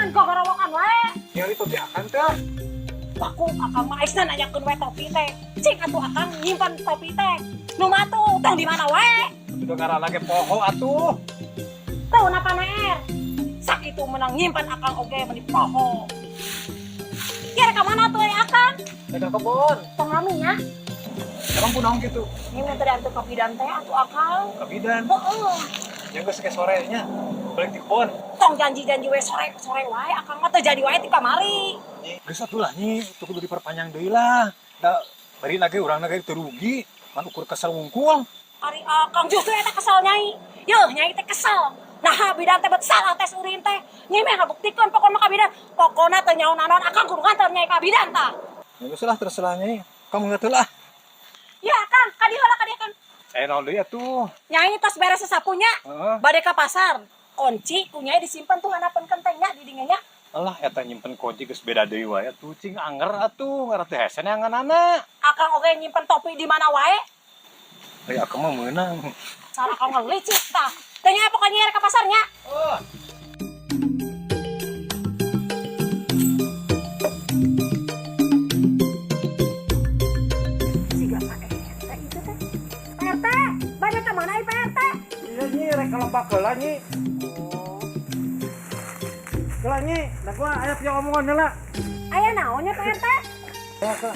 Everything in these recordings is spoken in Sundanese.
Naon gogorowokan wae. Ningali topi akang teh. Baku akang mah aisna nanyakeun we topi teh. Cing atuh akang nyimpen topi teh. Nu matu tong di mana wae. Udah ngaranna ge poho atuh. Teu napa naer. Sakitu menang nyimpen akang oge meni poho. Kira ka mana tuh akang? Rek ka kebon. Tong lami nya. Emang kunaon kitu? Ini minta diantar ke bidan teh atuh akang. Ka bidan. Heeh. Ya geus ke sorenya. Balik di kebon. Tong janji-janji we sore-sore wae akang mah teu jadi wae ti kamari. Nyi, geus atuh lah nyi, itu kudu diperpanjang deui lah. Da bari lagi urang lagi teu rugi, man ukur kesel wungkul. Ari akang justru eta kesel nyai. Yeuh nyai teh kesel. Nah bidan teh bet salah tes urin teh. Nyai meh ngabuktikeun pokona ka bidan. Pokona teu nyaho naon akang kudu nganter nyai ka bidan tah. Ya geus lah terserah nyai. Kamu ngerti lah. Ya akang, ka dieu heula ka dieu kang. Eh naon deui atuh. Nyai tos beres sesapunya. Heeh. Bade ka pasar. Kunci ku nyai disimpen tuh handapeun kentengnya di dinya nya. Alah eta nyimpen kunci geus beda deui wae atuh cing anger atuh ngarah teh hese neanganana. Akang oge nyimpen topi di mana wae. Ari akang mah meunang. Cara akang ngelicik tah. Teh nya pokoknya rek ka pasarnya. Oh. Siga Pak RT itu teh. Pak RT, bade ka mana ieu Pak RT? Iya nyi, rek ka lebak heula nyi. Heula nyi, da gua aya pieu omongan heula. Aya naon nya Pak RT? Ya, Kak.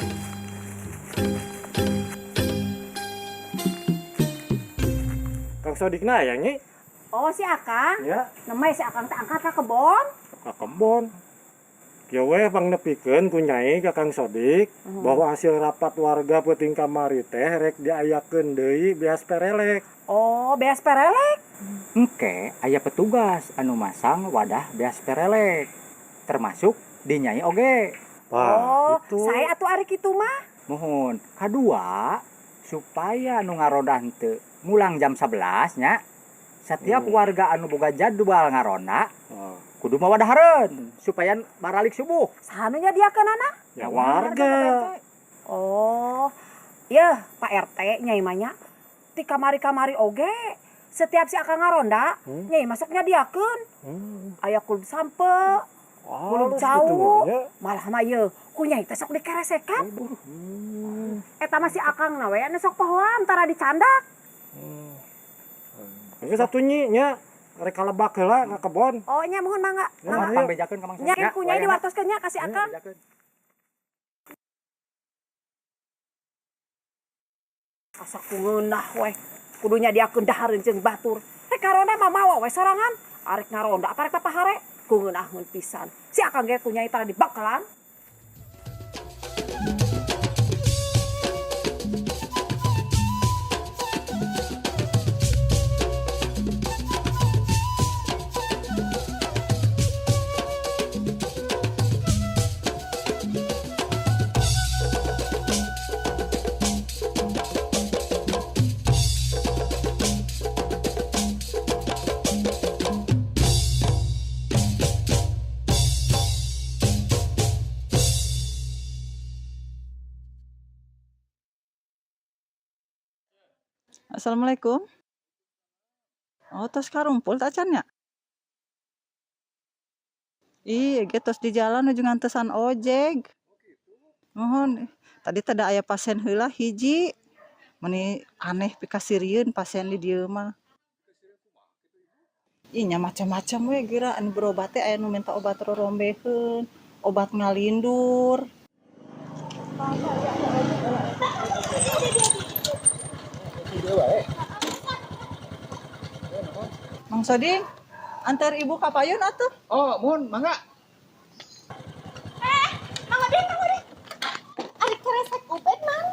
Kang Sodikna aya nyi? Oh, si Akang. Ya. Nemai si Akang teh angkat ka kebon. Ka kebon. Kieu we pangnepikeun ku nyai ka Kang Sodik bahwa hasil rapat warga peuting kamari teh rek diayakeun deui beas perelek. Oh, beas perelek. Engke aya petugas anu masang wadah beas perelek. Termasuk di nyai oge. Wah, oh, gitu. Saya atuh ari kitu mah. Mohon. Kadua, supaya nu ngaronda henteu mulang jam 11 nya. Setiap warga anu boga jadwal ngaronda kudu mawa dahareun supaya baralik subuh. Saha nu nyadiakeunana? Ya warga. Oh, ya Pak RT nyai mah nya. Ti kamari-kamari oge setiap si akang ngaronda, nyai masuk nyadiakeun. Aya kulub sampe, kulub Halus cau. gitu mah, nya. Malah mah ieu ku nyai teh sok dikeresekan. Eta mah si akang na we anu sok pohoan tara dicandak. Ini satu nyi nya rek ka lebak heula ka kebon. Oh nya mohon mangga. Ya, Mangga. mangga. Pangbejakeun ka Mang Nya Sodik. ku nyai diwartoskeun nya ka si akang. Bejakeun. Asa ku ngeunah we. Kudu nyadiakeun dahareun jeung batur. Rek ngaronda mah mawa we sorangan. Arek ngaronda apa rek papahare? Ku ngeunaheun pisan. Si akang ge ku nyai tara dibakalan. Assalamualaikum. Oh, tos karumpul teh acan nya? Ih, ge tos di jalan nuju ngantesan ojek. Mohon, tadi teh da aya pasien heula hiji. Meni aneh pikasirieun pasien di dieu mah. Ih, nya macam-macam we geura anu berobat teh aya nu minta obat rorombeheun, obat ngalindur. Mang Soding, antar ibu ka payun atuh. Oh, mohon mangga. Mang Oding, Mang Oding. Ari keresek ubed mana?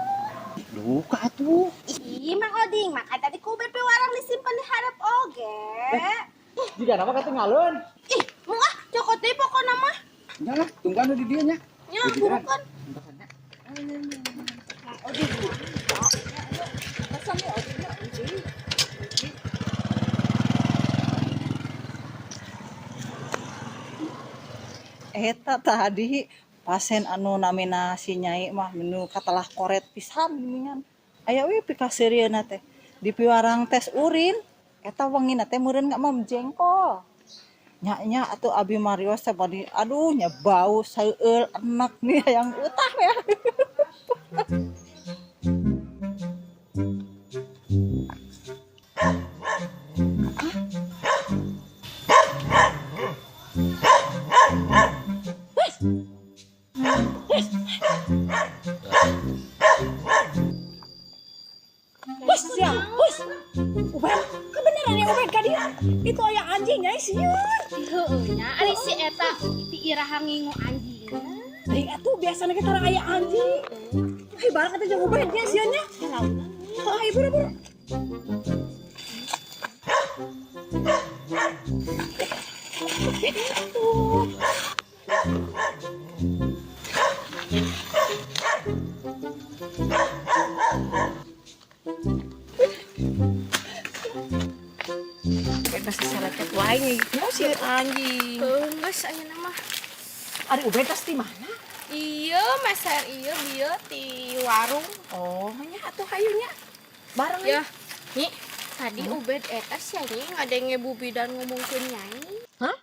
Duka atuh. Ih, Mang Oding, maka tadi ku ubed piwarang disimpan di hareup oge. Jika nama ketinggalan. Ih, mung ah, cokot deui pokona mah. Nya lah, tungguan di dieu nya. Nya, burukan. Eta tadi pasien anu namina si nyai mah nu katelah koret pisan geuningan. Aya we pikaseurieuna teh. Di piwarang tes urin eta wengina teh meureun nggak mah jengkol. Nya nya atuh abi marios teh bari aduh nya bau seueul enek nih hayang utah ya. Hus, ya, hus. Ubed, kebenaran ya Ubed ka dieu. Itu aya anjing nya sieun. Heueuh nya, ari si eta ti iraha ngingu anjingna. Deui atuh biasana ge tara aya anjing. Hei, barang eta jeung Ubed nya sieun nya. Heuh, ayo buru buru. Ubed masih saraket wae nya gitu sieun anjing. Heuh, geus ayeuna mah. Ari Ubed tas di mana? Iya, meser ieu bieu ti warung. Oh, nya atuh hayu nya. Bareng Ya, Nyi, tadi Ubed eta sia Nyi ngadenge Bu Bidan ngomongkeun Nyai. Hah?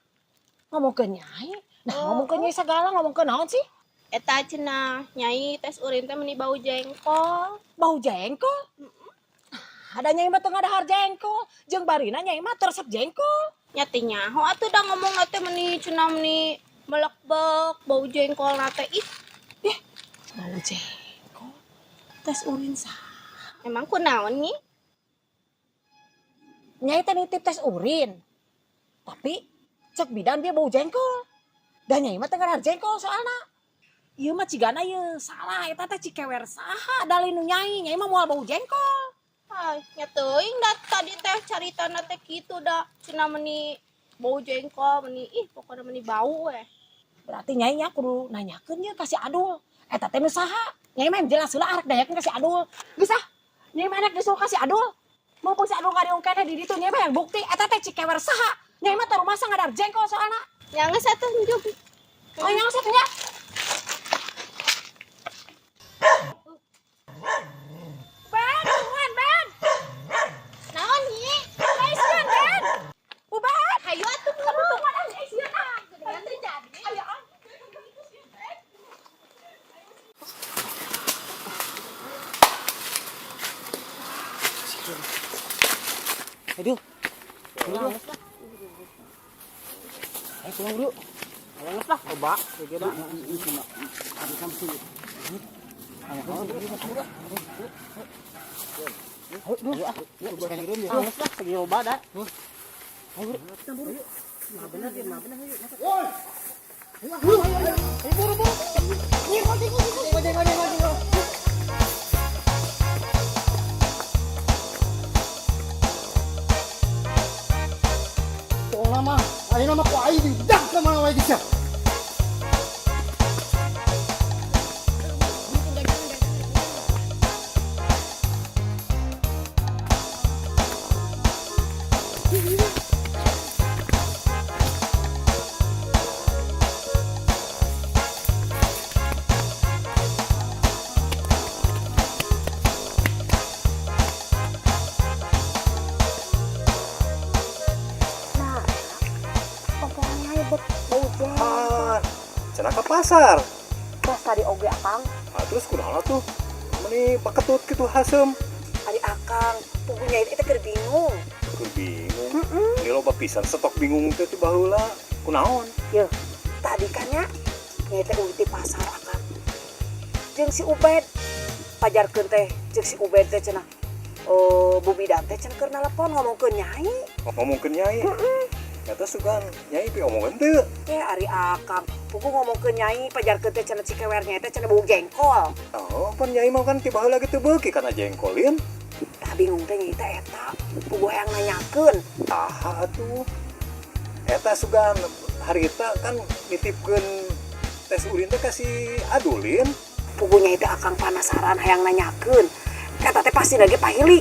Ngomongkeun Nyai? Nah, ngomongkeun Nyai sagala ngomongkeun naon sih? Eta cenah Nyai tes urin teh meni bau jengkol. Bau jengkol? Ada Nyai mah teu ngadahar jengkol, jeung barina Nyai mah teu resep jengkol. Nya teh nyaho atuh da ngomongna teh meni cenah meni melekbek bau jengkol na teh ih. Ih, bau jengkol. Tes urin saha? Emang kunaon Nyi? Nyai teh nitip tes urin. Tapi cek bidan dia bau jengkol. Dan Nyai mah teu ngadahar jengkol soalna. Ieu mah cigana ieu salah eta teh cikewer saha dalih nu Nyai, Nyai mah moal bau jengkol. Ay, nya teuing da tadi teh caritana teh kitu da cenah meni bau jengkol meni ih pokona meni bau we. Berarti Nyai nya kudu nanyakeun ye ka si Adul. Eta teh nu saha? Nyai mah jelas heula arek dayakeun ka si Adul. Geus ah. Nyai mah anak disuruh ka si Adul. Mumpung si Adul ngariung keneh di ditu Nyai mah yang bukti eta teh cikewer saha. Nyai mah teu rumasa ngadar jengkol soalna. Nya geus atuh njug. Oh, nya geus atuh nya. Ben, tungguan, Ben. Naon Nyi? Ayo sieun, Ben. Ubed. Hayu atuh Kamu tungguan ah, ayo sieun ah. Geningan teh jadi. Ayo ah. Aduh. Ayo pulang dulu. Ayo lah, coba. Tolong mah, ayeuna mah ku aing diudag ka mana wae geus. Cenah ke pasar. Terus tadi oge akang. Nah, terus kunaon tuh? Meni baketut kitu hasem. Ari akang, pugunya itu keur bingung. Keur bingung. Ini loba pisan stok bingung teh ti baheula. Kunaon? Yeuh, tadi kan nya nya teh uih di pasar akang. Jeung si Ubed pajarkeun teh jeung si Ubed teh cenah. Oh, Bu Bidan teh cenah keur nelepon ngomongkeun Nyai. Ngomongkeun Nyai? Nyata sugan Nyai pi omongan teu. Eh, ari akang, pugu ngomongkeun Nyai pajarkeun teh cenah cikewernya teh cenah bau jengkol. Oh, pan Nyai mah kan ti baheula ge teu beuki kana jengkolin. Tah bingung teh Nyai teh eta, pugu hayang nanyakeun. Saha atuh? Eta sugan harita kan nitipkeun tes urin teh ka si Adulin. Pugu Nyai teh akang panasaran hayang nanyakeun. Eta teh pasti lagi pahili.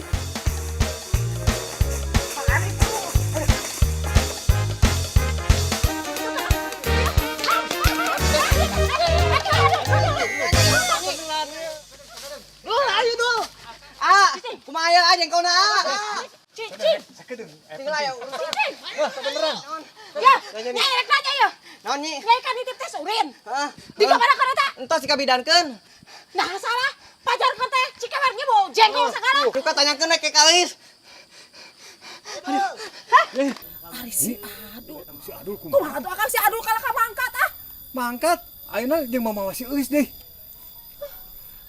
Dul, ayo dul. Ah, kumaha aya jengkolna ah. Cicing. Tinggal aya. Wah, beneran. Ya, nyai rek nanya ya. Naon, Nyi? Nyai kan nitip tes urin. Heeh. Di mana kana eta? Entos dikabidankeun. Nah, salah. Pajarkeun teh cikewernya bau jengkol segala. Duka tanyakeun ke Kalis. Ari si Adul. Si Adul kumaha? Kumaha atuh akang si Adul kalah ka mangkat ah. Mangkat. Ayeuna jeung mamawa si Euis deui.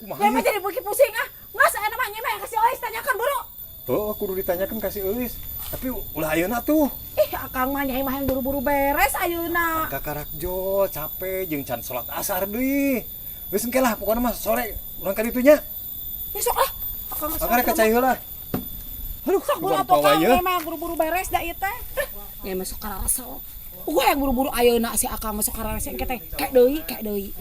Kumaha? Nyai mah jadi beuki pusing ah. Ngas aya mah nyai mah yang ka si Euis tanyakan buru. Oh, kudu ditanyakan ka si Euis. Tapi ulah ayeuna tuh. Ih, akang mah nyai mah yang buru-buru beres ayeuna. Kakarak jol, capek jeung can salat asar deui. Geus engke lah pokona mah sore urang ka ditu nya. Ya sok lah. Akang mah sok. Akang rek ka cai heula. Aduh, Sok buru bukan atuh Kang, pawa nyai mah yang buru-buru beres da ieu teh. Nyai mah sok kararasel. Gua yang buru-buru ayeuna si akang mah sok kararasel engke teh. Kek deui, kek deui.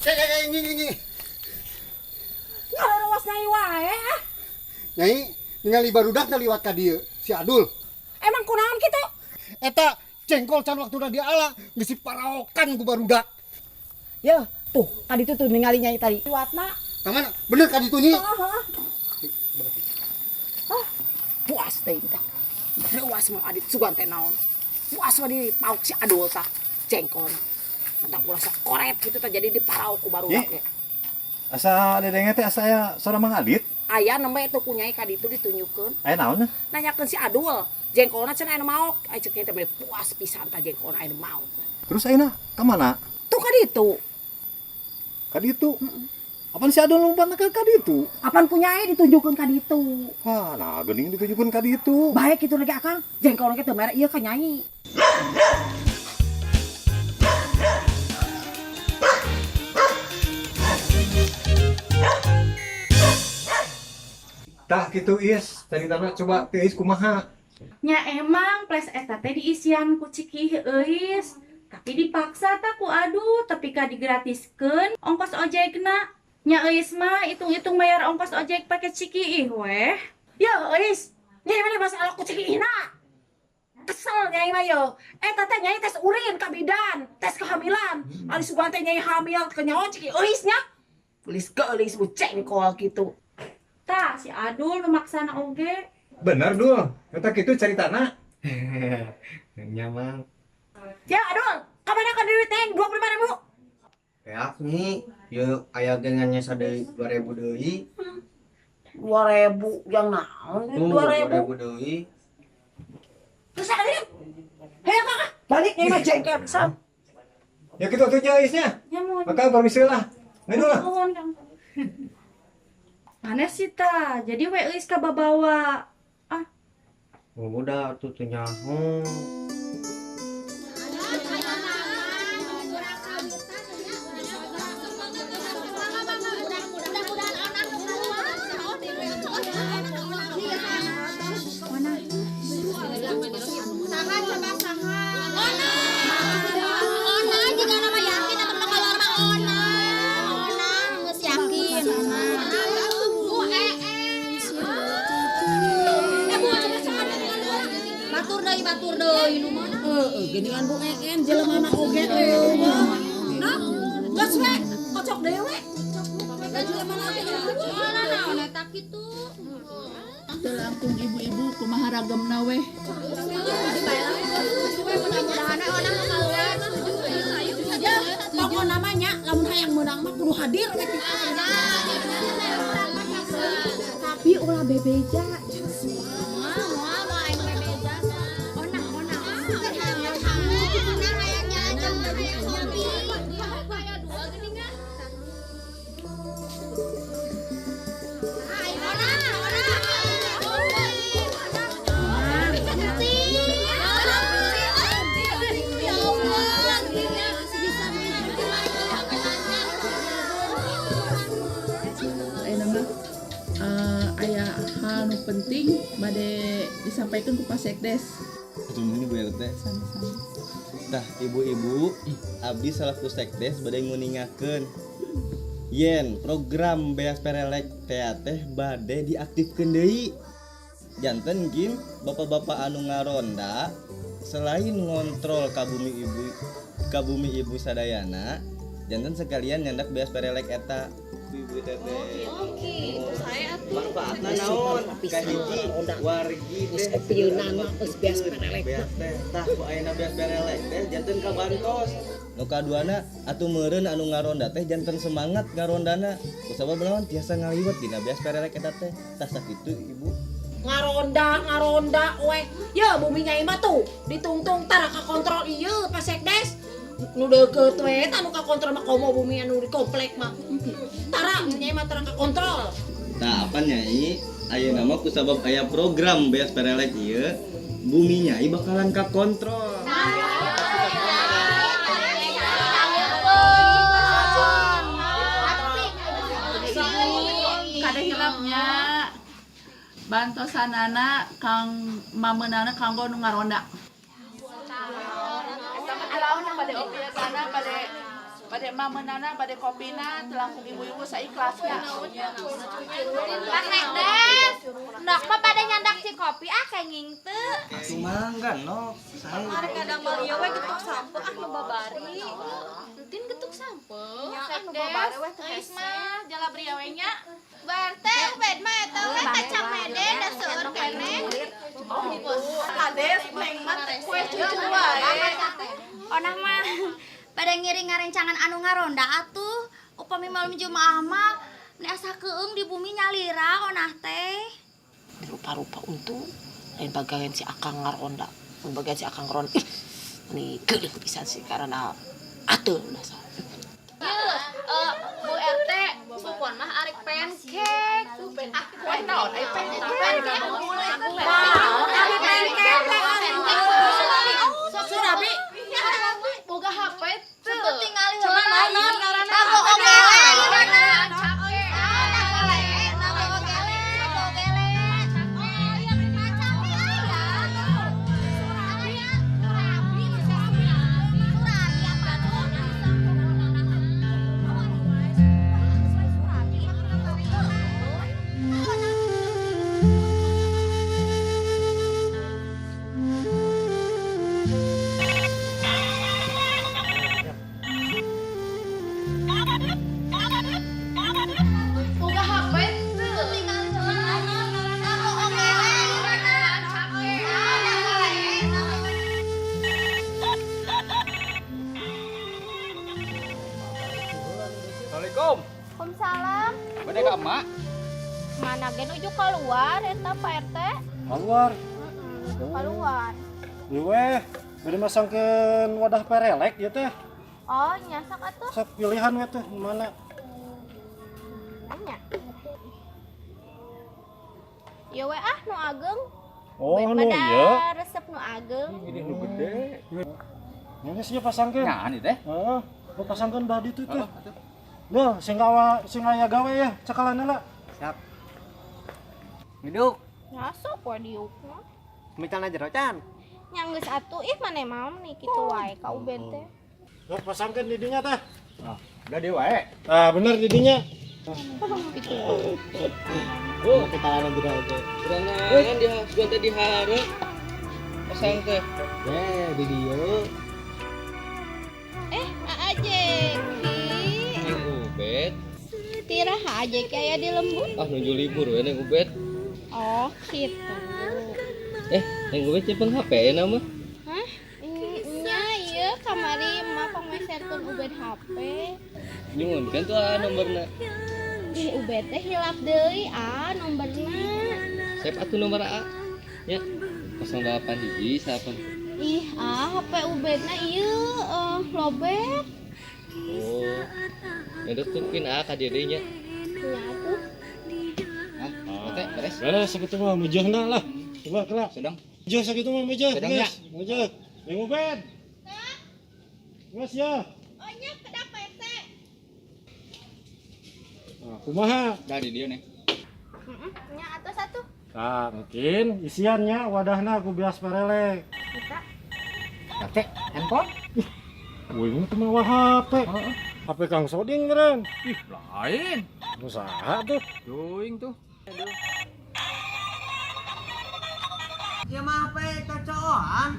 Kek kek kek, nyi nyi nyi. Ngarawas nyai wae ah. Nyai, ningali barudak liwat ka dieu, si Adul. Emang kunaon kitu? Eta jengkol can waktuna diala, geus paraokan ku barudak. Ya, tuh tadi tuh tuh ningali nyai tadi. Liwatna. Ka mana? Bener ka ditu, Nyi? Heeh. Ah, puas teh tah. Reuas mah adit sugan teh naon. Puas mah dipauk si Adul tah jengkolna. Mata ulah sok koret gitu tah jadi diparaok ku barudak ge. Asa dedenge teh asa aya sora Mang Adit. Aya nembe itu ku nyai ka ditu ditunjukkeun. Aya naon? Nanyakeun si Adul, jengkolna cenah anu maok. Ai ceuk nyai teh meuni puas pisan tah jengkolna anu maok. Terus ayeuna ka mana? Tuh ka ditu. Ka ditu. Apaan si Adul lumpat ka ka ditu? Apaan ku nyai ditunjukkeun ka ditu? Wah, nah geuning ditunjukkeun ka ditu. Baik kitu lagi akang, jengkolna ge teu mere ieu ka nyai. Tah kitu Is, caritana coba teh Is kumaha? Nya emang ples eta teh diisian ku Cikih Euis. Tapi dipaksa tak ku aduh, tapi ka digratiskeun ongkos ojekna. Nya Euis mah hitung-hitung bayar ongkos ojek pake Cikiih weh. Ya Euis, nyai mah masalah ku Cikiihna. Kesel nyai mah yo. Eta teh nyai tes urin ka bidan, tes kehamilan. Ari sugan teh nyai hamil ke nyawa Ciki Euis nya. Gelis geulis bu cengkol kitu. Tah si Adul nu maksana oge. Bener Dul, eta kitu caritana. Nya Mang. Ya Adul, ka mana ka duit teh 25.000? Ya, Nyi, yeuh aya ge ngan nyesa deui 2000 deui. 2000 yang naon duit Tuh, 2000? 2000 deui. Terus ada Hei kakak, balik nyai mah jengkel pisan. Ya kitu atuh nya Isnya. Nya mun. Maka permisi lah. Ngedu lah. Nuhun Kang. Mana sih ta? Jadi we Euis ka babawa. Ah, Udah tuh teu nyaho. Saha coba saha. Ona. Ona juga nama yakin atau keluar mah Ona. Ona geus yakin. Bu ee. Eh bu batur deui nu mana? Heeh, geuningan Bu En jelema oge eueuh. Nah, geus we, kocok deui we. Jelema oge Mana naon eta kitu? Teu langkung ibu-ibu kumaha ragemna weh. Mudah-mudahan Ona nu keluar. Ya, pokokna mah nya lamun hayang meunang mah kudu hadir we kitu. Tapi ulah bebeja. Moal moal moal aing bebeja. Ona ona. Ona hayang jajan hayang shopping. Aya dua geuningan. Ayo Ona ona. Ya Allah, Ayeuna mah aya hal nu penting bade disampaikan ku Pak Sekdes. Ini Bu RT. Sami-sami. Tah, ibu-ibu, abdi salaku sekdes bade nguningakeun yen program beas perelek teh bade diaktifkeun deui. Janten gim bapak-bapak anu ngaronda selain ngontrol ka bumi ibu sadayana, Janten sekalian nyandak beas perelek eta. Ibu teteh. Oh gitu, saya atuh. Manfaatna naon? Kahiji wargi teh Opieuna mah geus beas perelek. Beas teh tah ku ayeuna beas perelek teh janten kabantos. Nu kaduana atuh meureun anu ngaronda teh janten semangat ngarondana. Kusabab naon tiasa ngaliwet dina beas perelek eta teh. Tah sakitu ibu. Ngaronda, ngaronda weh. Ya bumi nyai mah tuh ditungtung tara kakontrol ieu Pak Sekdes. Nu deukeut we eta nu kakontrol mah komo bumi anu di komplek mah. Tara nyai mah tara kakontrol. Tah apa nyai? Ayeuna mah kusabab aya program beas perelek ieu, bumi nyai bakalan kakontrol. Kada hilapnya bantosanana kang mamenana kanggo nu ngaronda. Eta mah laon bade opiasana bade bade mamenana bade kopina teu langkung ibu-ibu saikhlasna. Pak Sekdes, nok mah bade nyandak si kopi ah kenging teu. Atuh mangga nok. Sae. Kadang ieu we getuk sampe ah nu babari. Entin getuk sampe. Sekdes, geus mah jalabria we nya. Bu RT, bed mah eta we kacang mede da seueur keneh. Oh gitu. Kades neng mah teh kue cucu wae. Onah mah pada ngiring ngarencangan anu ngaronda atuh. Upami malam Jumaah mah nek asa keung di bumi nyalira onah teh. Rupa-rupa untung lain bagayan si akang ngaronda, lain bagayan si akang ngaronda. Ih, meni geuleuh pisan sih karena atuh dasar. Bu RT, supon mah arek pancake. Ah, kue naon? Ai pancake. Naon ari pancake teh? Surabi. Boga HP teu. Tinggali heula naon ngaranna? Tago ogele ngaranna. Boga HP teu. Tago ogele ngaranna. Assalamualaikum. Waalaikumsalam. Bade ka emak? Mana ge nuju keluar eta Pak RT? Keluar. Nuju keluar. Ieu weh, bade masangkeun wadah perelek ieu teh. Oh, nyasak atuh. Sok pilihan we tuh mana? Nanya. Ya we ah nu ageng. Oh, nu Pada ieu. resep nu ageng. Ini nu gede. Ini sih pasangkeun. Nah, ini teh. Heeh, nu pasangkeun bah ditu teh. Duh, sing awa sing aya gawe ya, cekalan heula. Siap. Ngiduk. Nyasok we diuk mah. Misalna jero can. Nya geus atuh ih maneh mah nih kitu wae ka Ubed teh. Sok pasangkeun di dinya teh. Ah, udah dia wae. Ah, bener di dinya. Gitu. Bu, ketahuan jero teh. Kurangan dia gua teh dihareup. Pasang teh. Eh, di dieu. Eh, Aa Jeki. Neng Ubed. Tiraha Jeki aya di lembur. Ah, nuju libur we Neng Ubed. Oh, gitu. Eh, Neng Ubed nyepeng HP na mah. Hah? Nya ieu kamari emak pangmeserkeun Ubed HP. Nyuhunkeun tuh ah nomorna. Ih, Ubed teh hilap deui ah nomorna. Sep atuh nomor A. Nya 08 hiji 8. Ih, ah HP Ubedna ieu lobet. Oh. Ngedes tuh pin A ka dieu deui nya. Nya atuh. Ah, teh beres. Beres sakitu mah mujahna lah. Coba kelak. Sedang. Mujah sakitu mah mujah. Sedang ya. Geus, mujah. Neng Ubed. Geus ya. Oh nya kedap Pak RT. Nah, kumaha? Dah di dieu nih. Heeh, nya atos atuh. Nah, mungkin isiannya wadahna ku beas perelek. Kita Teh, handphone. Wih, ini teh mawa HP. HP Kang Soding meureun. Ih, lain. Nu saha tuh? Duing tuh. Ya mah HP cocokan.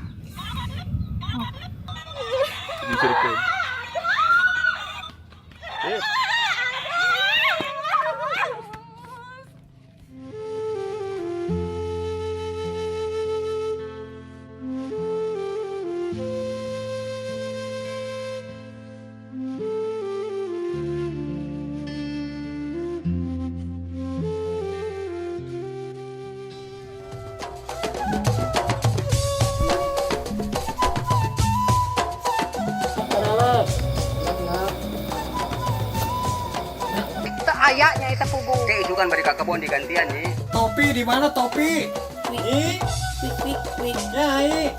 Aya nya eta pugu. Oke, isukan bari ka kebon digantian nih. Topi di mana topi? Ih, Wik wik wik. Nyai.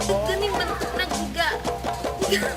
Geuning bentukna juga. Jiga.